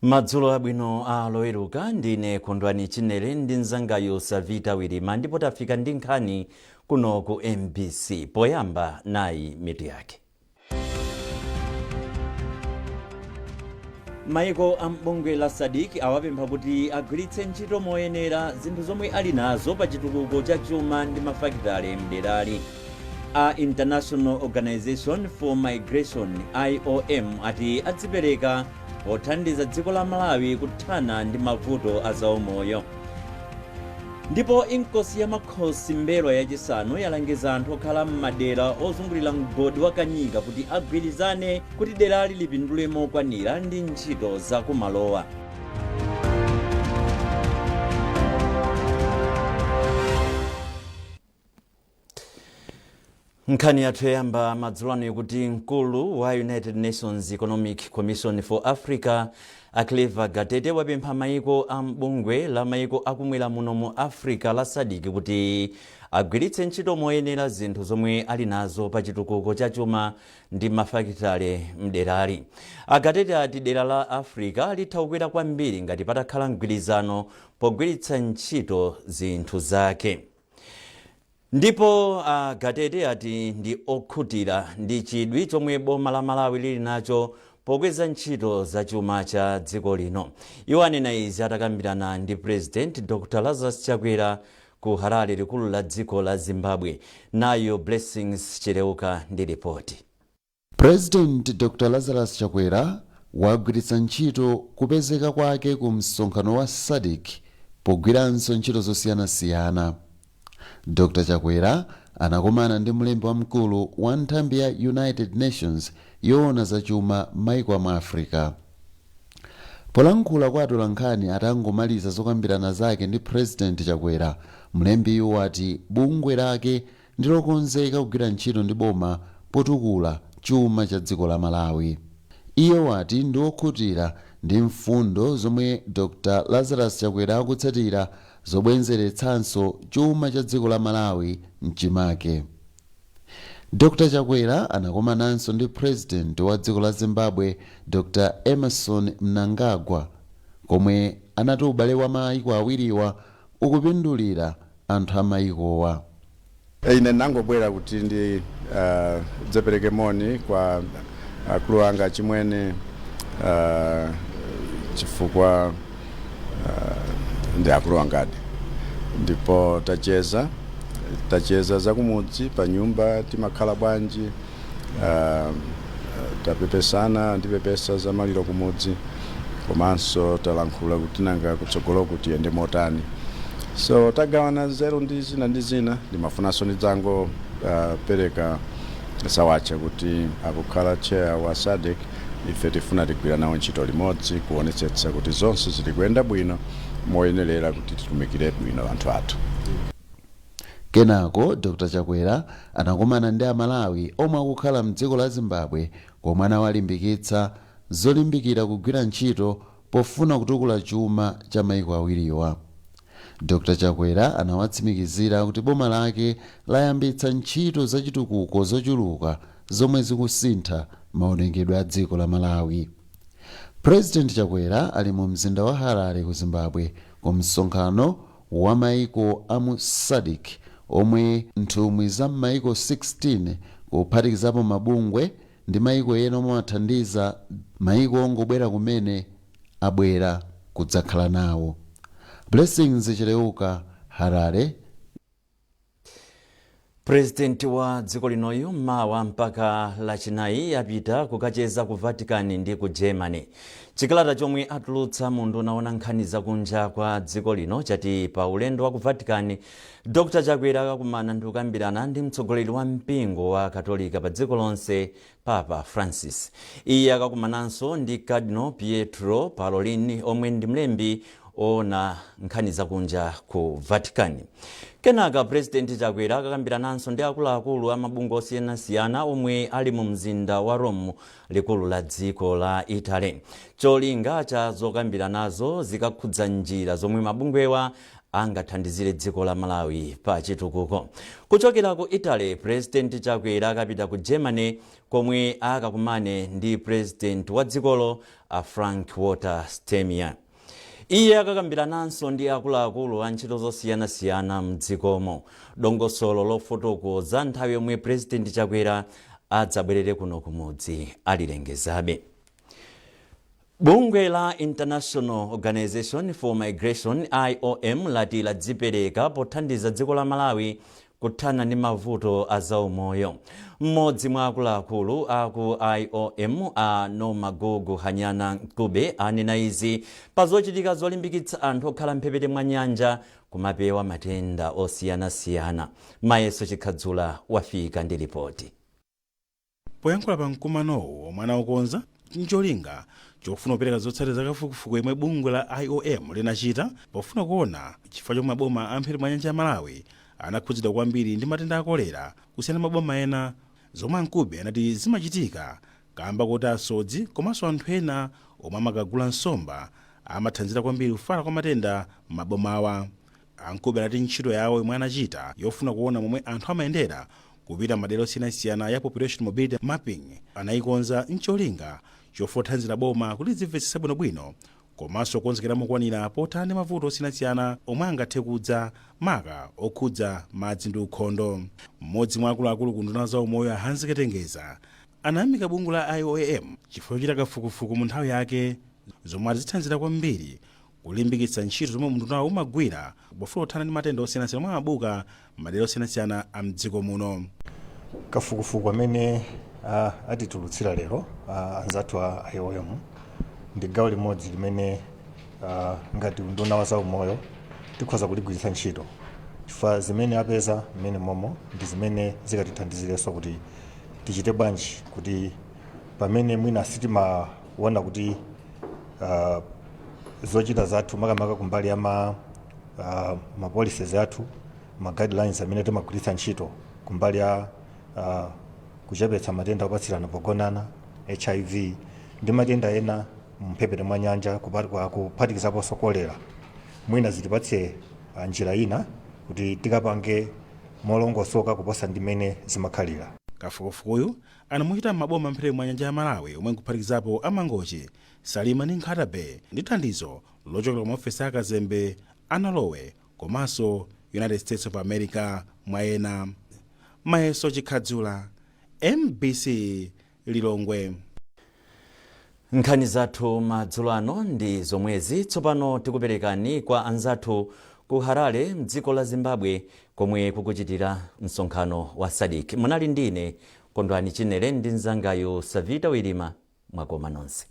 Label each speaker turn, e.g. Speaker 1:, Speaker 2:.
Speaker 1: Madzulo abwino a Loweruka. Ndine Kondwani Chinere ndi mzangayo Savita Wirima, ndipo tafika ndi nkhani kuno ku MBC. Poyamba, nayi mitu yake. Maiko a mbungwe la SADC awapempha kuti agwiritse ntchito moyenera zinthu zomwe ali nazo pa chitukuko cha chuma ndi mafakitale mderali. A International Organization for Migration, IOM, ati adzipereka pothandiza dziko la Malawi kuthana ndi mavuto a zaumoyo. Ndipo Inkosi ya Makhosi Mbelwa yachisanu yalangiza anthu okhala m'madera ozungulira mgodi wa Kanyika kuti agwirizane kuti derali lipindule mokwanira ndi ntchito zakumalowa. Nkhani yathu yoyamba madzulo ano ikuti mkulu wa United Nations Economic Commission for Africa, a Claver Gatete, wapempha maiko a mbungwe la maiko akumwera muno mu Africa la SADC kuti agwiritse ntchito moyenera zinthu zomwe ali nazo pa chitukuko cha chuma ndi mafakitale mderali. A Gatete ati dera la Africa litha kukwera kwambiri ngati patakhala mgwirizano pogwiritsa ntchito zinthu zake. Ndipo a Gatete ati ndi okhutira ndi chidwi chomwe boma la Malawi lili nacho pokweza ntchito za chuma cha dziko lino. Iwo anena izi atakambirana ndi President Dr Lazarus Chakwera ku Harare, likulu la dziko la Zimbabwe. Nayo Blessings Chileuka ndi ripoti.
Speaker 2: President Dr Lazarus Chakwera wagwiritsa ntchito kupezeka kwake ku msonkhano wa SADC pogwiranso ntchito zosiyanasiyana. Dr Chakwera anakumana ndi mlembi wamkulu wa nthambi ya United Nations yoona zachuma maiko amu Africa. Polankhula kwa atolankhani atangomaliza zokambirana zake ndi President Chakwera, mlembiyu wati bungwe lake ndilokonzeka kugwira ntchito ndi boma potukula chuma cha dziko la Malawi. Iye wati ndi okhutira ndi mfundo zomwe Dr Lazarus Chakwera akutsatira zobwezeretsanso chuma cha dziko la Malawi mchimake. Dr Chakwera anakumananso ndi President wa dziko la Zimbabwe, Dr Emmerson Mnangagwa, komwe anati ubale wa maiko awiriwa ukupindulira anthu a maikowa.
Speaker 3: Ine nangobwera kuti ndi dzapereke moni kwa akulu anga achimwene, chifukwa ndi akulu angadi, ndipo tacheza zakumudzi, pa nyumba timakhala bwanji, tapepesana, ndipepesa za maliro kumudzi, komanso talankhula kuti nanga kutsogolo kuti tiyende motani. So tagawana nzeru ndi zina ndi zina. Ndimafunanso ndidzango pereka sawacha kuti akukhala chair wa SADC, ife tifuna tigwira nawo ntchito limodzi kuonetsetsa kuti zonse zili kuyenda bwino moyenerera kuti titumikire bwino anthu athu.
Speaker 2: Kenako Dr Chakwera anakumana ndi Amalawi omwe akukhala mdziko la Zimbabwe, komwe anawalimbikitsa zolimbikira kugwira ntchito pofuna kutukula chuma cha maiko awiriwa. Dr Chakwera anawatsimikizira kuti boma lake layambitsa ntchito zachitukuko zochuluka zomwe zikusintha maonekedwe a dziko la Malawi. President Chakwera ali mu mzinda wa Harare ku Zimbabwe ku msonkhano wa maiko a mu SADC, omwe nthumwi za maiko 16 kuphatikizapo mabungwe ndi maiko ena omwe amathandiza maiko ongobwera kumene abwera kudzakhala nawo. Blessings Chileuka, Harare.
Speaker 1: Purezidenti wa dziko linoyu mawa mpaka Lachinayi apita kukacheza ku Vatican ndi ku Germany. Chikalata chomwe atulutsa mu unduna woona nkhani zakunja kwa dziko lino chati pa ulendo wa ku Vatican, Dr Chakwera akakumana ndi kukambirana ndi mtsogoleri wa mpingo wa Katolika pa dziko lonse, Papa Francis. Iye akakumananso ndi Cardinal Pietro Parolin, omwe ndi mlembi Oona nkhani zakunja ku Vatican. Kenaka President Chakwera akakambirananso ndi akuluakulu a mabungwe osiyanasiyana omwe ali mu mzinda wa Rome, likulu la dziko la Italy. Cholinga cha zokambiranazo zikakhudza njira zomwe mabungwewa angathandizire dziko la Malawi pa chitukuko. Kuchokera ku Italy, President Chakwera akapita ku Germany komwe akakumane ndi President wa dzikolo, a Frank Walter Steinmeier. Iye akakambirananso ndi akuluakulu a ntchito zosiyanasiyana mdzikomo. Dongosolo lofotokoza nthawi yomwe President Chakwera adzabwerere kuno kumudzi alilengezabe. Bungwe la International Organization for Migration, IOM, lati ladzipereka pothandiza dziko la Malawi kuthana ndi mavuto a zaumoyo. Mmodzi mwa akuluakulu aku IOM, a Nomagugu Hanyana Ncube, anena izi pa zochitika zolimbikitsa anthu okhala mphepete mwa nyanja kumapewa matenda osiyanasiyana. Mayeso Chikhadzula wafika ndi ripoti.
Speaker 4: Poyankhula pa mkumanowu omwe anawukonza ncholinga chofuna kupereka zotsatira za kafukufuku yomwe bungwe la IOM linachita pofuna kuona chifukwa chomwe maboma a mphepete mwa nyanja ya Malawi anakhudzidwa kwambiri ndi matenda a kolera kusiyana maboma ena, zomwe Ankube anati zimachitika kamba kuti asodzi komanso anthu ena omwe amakagula nsomba amathandizira kwambiri kufala kwa matenda m'mabomawa. Ankube anati ntchito yawo yomwe anachita yofuna kuona momwe anthu amayendera kupita madera osiyanasiyana ya population mobility mapping anayikonza ncholinga chofuna kuthandizira boma kuti zimvetsetse bwinobwino komanso kukonzekera mokwanira pothana ndi mavuto osiyanasiyana omwe angathe kudza, maka okhudza madzi ndi ukhondo. Mmodzi mwa akuluakulu ku nduna za umoyo, a Hans Ketengeza, anayamika bungwe la IOM chifukwa chochita kafukufuku mu nthawi yake, zomwe azithandizira kwambiri kulimbikitsa ntchito zomwe undunawo umagwira pofuna kuthana ndi matenda osiyanasiyana omwe amabuka madera osiyanasiyana a mdziko muno.
Speaker 5: Kafukufuku amene atitulutsira lero anzathu a IOM ndi gawo limodzi limene ngati unduna wa zaumoyo tikhoza kuligwiritsa ntchito, chifukwa zimene apeza mmene momo ndi zimene zikatithandizirenso kuti tichite bwanji kuti pamene mwina sitimaona kuti zochita zathu, makamaka kumbali ya ma policies athu, ma guidelines amene timagwiritsa ntchito kumbali ya kuchepetsa matenda opatsirana pogonana, HIV ndi matenda ena mphepete mwa nyanja, kuphatikizaponso kolera, mwina zitipatse njira ina kuti tikapange molongosoka kuposa ndimene zimakhalira.
Speaker 4: Kafukufukuyu anamuchita m'maboma mphepete mwa nyanja ya Malawi omwe nkuphatikizapo aMangochi, Salima ndi Nkhata Bay, ndi thandizo lochokera ku maofesi akazembe a Norway komanso United States of America, mwa ena. Mayeso Chikhadzula, MBC, Lilongwe.
Speaker 1: Nkhani zathu madzulo ano ndi zomwezi. Tsopano tikuperekani kwa anzathu ku Harare, mdziko la Zimbabwe, komwe kukuchitira msonkhano wa SADC. Munali ndine Kondwani Chinere ndi mzangayo Savita Wilima. Mwakoma nonse.